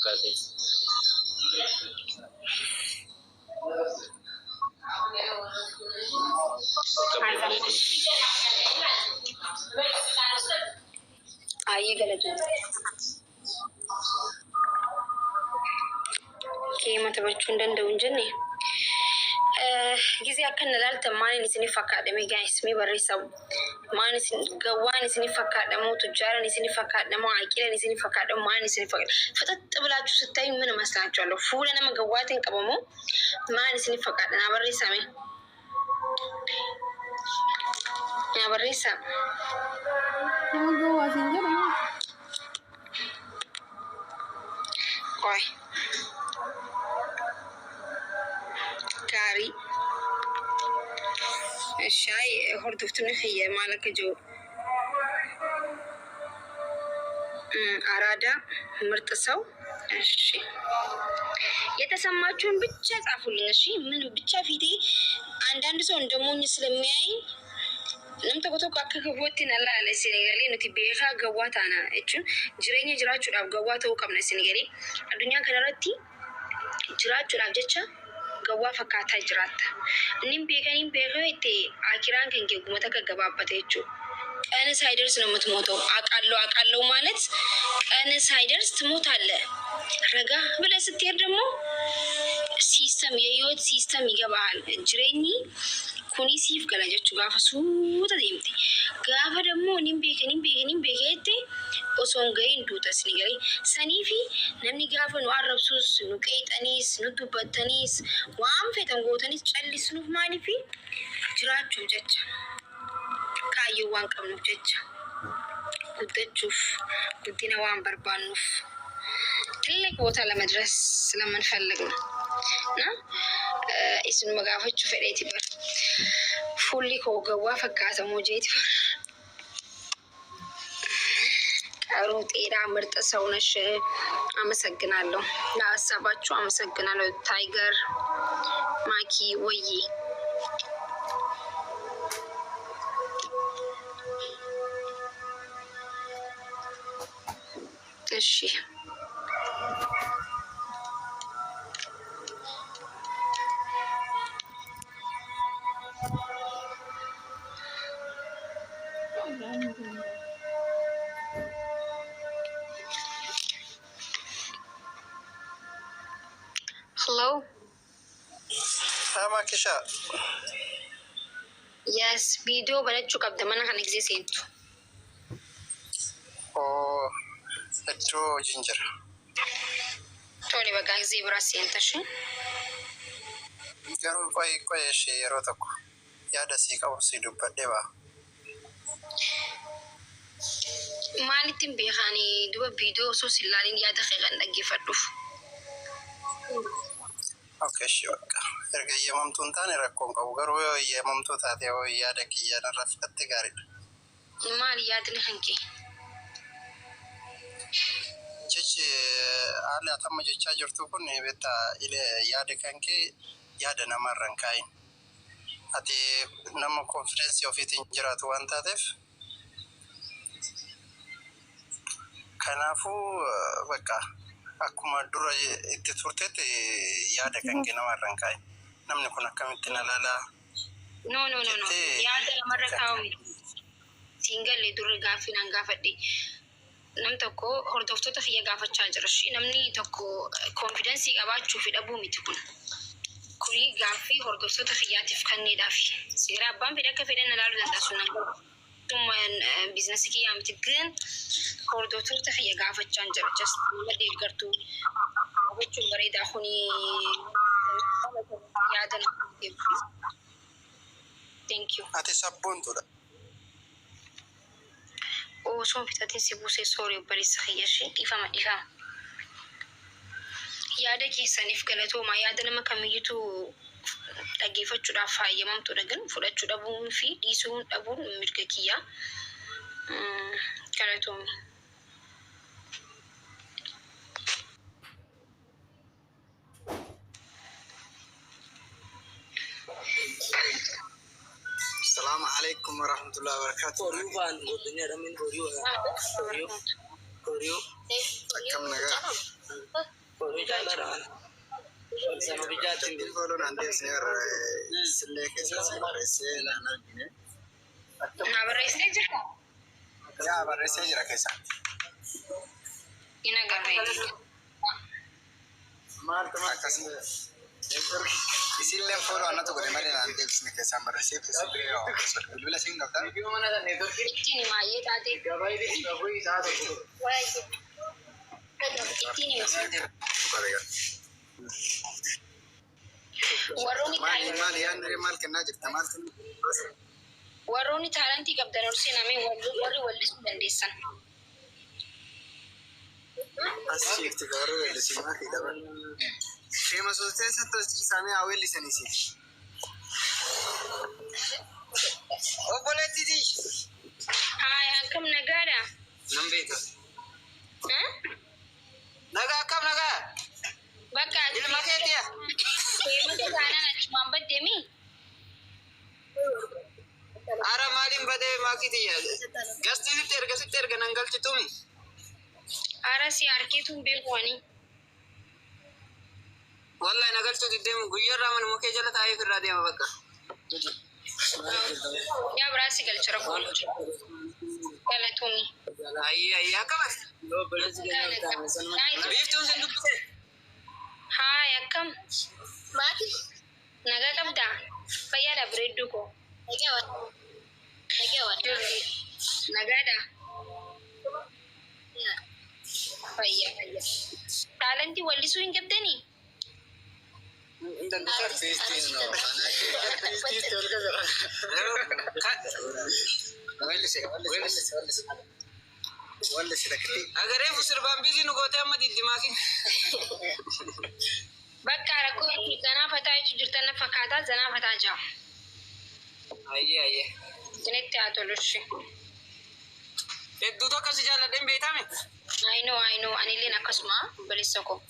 fakkaate. Akkam bareedu. Ayyee, galatoomne. Keema taphachuu hin danda'u hin jenne. Gizee akka na ilaaltan maaliin isiniif fakkaadha mee guys, mee barreessaa? Maan isin gawwaan isiniif fakkaadha moo, tujjaaran isiniif fakkaadha moo, aqilan isiniif fakkaadha moo, maan isiniif fakkaadha? ፍጥጥ ብላችሁ ስታዩ ምን እመስላችኋለሁ? Fuula nama gawwaatiin qabamoo, maal isiniif fakkaadha? Naa barreessaa mee. Naa barreessaa. Nama gowwaa siin jedhamu. ቆይ, gaarii. Shaay hordoftoonni kiyya maal akka jiru. አራዳ ምርጥ ሰው። እሺ፣ የተሰማችሁን ብቻ ጻፉልኝ። እሺ፣ ምን ብቻ ፊቴ አንዳንድ ሰው እንደ ሞኝ ስለሚያይ nam tokko tokko akka gawwaatti na laala isin galee. Nuti beekaa gawwaa taana jechuun jireenya jiraachuudhaaf gawwaa ta'uu qabna isin galee. Addunyaa kanarratti jiraachuudhaaf jecha gawwaa fakkaataa jiraatta. Inni beekanii beekee itti akiraan kan kee gumata gaggabaabbate jechuudha. ቀን ሳይደርስ ነው የምትሞተው። አውቃለሁ፣ አውቃለሁ ማለት ቀን ሳይደርስ ትሞታለህ። ረጋ ብለህ ስትሄድ ደግሞ system የህይወት system ይገባሃል። Jireenyi kuni siif gala jechuu gaafa suuta deemte. Gaafa ደግሞ nin beeka, nin beeka, nin beeka jette osoo hin gahin duutas ni galee. Saniifi namni gaafa nu arrabsus, nu qeexaniis, nu dubbattaniis, waan feetan gootanis callisnuuf maaliifi? Jiraachuuf jecha, kaayyoo waan qabnuuf jecha, guddachuuf, guddina waan barbaannuuf, ትልቅ ቦታ ለመድረስ ስለምንፈልግ ነው። እና isinuma gaafachuu fedheeti bar. Fuulli koo gawwaa fakkaata moo jeeti bar. Qaruuxeedha, ምርጥ ሰው ነሽ። አመሰግናለሁ። ለሀሳባችሁ አመሰግናለሁ። ታይገር ማኪ ወዬ። እሺ። Hello. Maakisha. Yes, viidiyoo banachuu qabda mana kana gisee seentu. Oo, iddoo hojiin jira. Tole, bagaa gisee biraa seenta ishee. Garuu qo'i, qo'i, ishee yeroo tokko yaada sii qabu sii dubbadhee ba'a. Maalittiin beekaanii duba viidiyoo osoo si ilaalin yaada kee kan dhaggeeffadhuuf? Okay, ishee bakka. Erga eeyyamamtuu hin taane rakkoon qabu. Garuu yoo eeyyamamtuu taate, yoo yaada kiyya narraa fudhatte gaariidha. Maali yaadni kan kee? Jechi haalli ati amma jechaa jirtu kun, beektaa, yaada kan kee yaada namarra hin kaa'in. Ati nama confidence ofiitiin jiraatu waan taateef, kanaafuu bakka akkuma dura itti turtetti yaada kan kee namarra hin kaa'in. Namni kun akkamitti na ilaalaa No, no, no, no. jettee Yaada namarra kaa'u miti. Siin galle durri gaaffii naan gaafadhe. Nam tokko hordoftoota kiyya gaafachaa jira. Ishii namni tokko confidence qabaachuu fi dhabuu miti kun. Kuni gaaffii hordoftoota kiyyaatiif kenneedhaaf. Seera abbaan fedhe akka fedhan ilaaluu danda'a, sun nan galu. Business kiyyaa miti, ግን hordoftoota kiyya gaafachaa jira. Just nama deeggartuu gaafachuun bareedaa, kuni yaada nama. Thank you. Ati sabboontuudha. Osoo fixatiin si buusee, sorry obboleessa kiyya, ishee dhiifama, dhiifama. Yaada keessaniif galatooma. Yaada nama kamiyyuutu dhaggeeffachuudhaaf hayyamamtuudha, ግን fudhachuu dhabuun fi dhiisuu dhabuun mirga kiyya. Galatoomi. Asalaamu alaikum warahmatullahi wabarakatuh. Horii waan godhanii jedhamin, horii horii horii. Akkam nagaa? Ittiin fooloo naan deebisnee warra sillee keessa si barreessee naan argine. Naa barreessitee jirta? Yaa, barreessee jira keessa. Hin agarree. Akkasuma. Isillee fooloo annatu godhe malee naan deebisne, keessaan barreessee isillee bilbila siin qabdaa. Ittiin himaayyee taate. Ittiin hima. Warroonni Maali maali yaadni maal kennaa jirta, maal kennaa? Warroonni taalantii qabdan ol seenamee warri wallisuu dandeessan. As shiifti garuu weellisummaa fi daban. Sheemasoota keessatti as ciisamee haa weellisaniisi. Obboleettiiti. Haaya, akkam, nagaadha? Nan beeka. Nagaa, akkam nagaa? Bakka Ilma keetiya. Feemata taanaan achumaan baddeemi. Ara maaliin badee maakitiyya? Gastiisitti erga, sitti erga nan galchitumi. Ara si harkeetuun beeku ani. Wallahi na galchuu diddeemu, guyyaarraa manuma kee jala taa'ee ofirraa deema bakka. Yaa biraa si galcha, rakkoo galatoomii. Ayyee ayyee, akkamas. Biiftuun sin dubbise. Haaya, akkam? Nagaa qabdaa? Fayyaadha, bareedduu koo. Nagaadha. Fayyaa fayyaa. Taalantii wallisuu hin qabdanii? Weellise weellise weellise. Weellise takkitti. Agaree sirbaan biizii nu gootee amma diddimaakin. Bakka rakkoo zanaa fataa jechuun jirtan na fakkaataa, zanaa fataa jira. Ayyee ayyee. Isinitti haa tolu ishee. Hedduu tokko si jaalladheen beekame. I know, I know, anilleen akkasuma, obboleessa koo.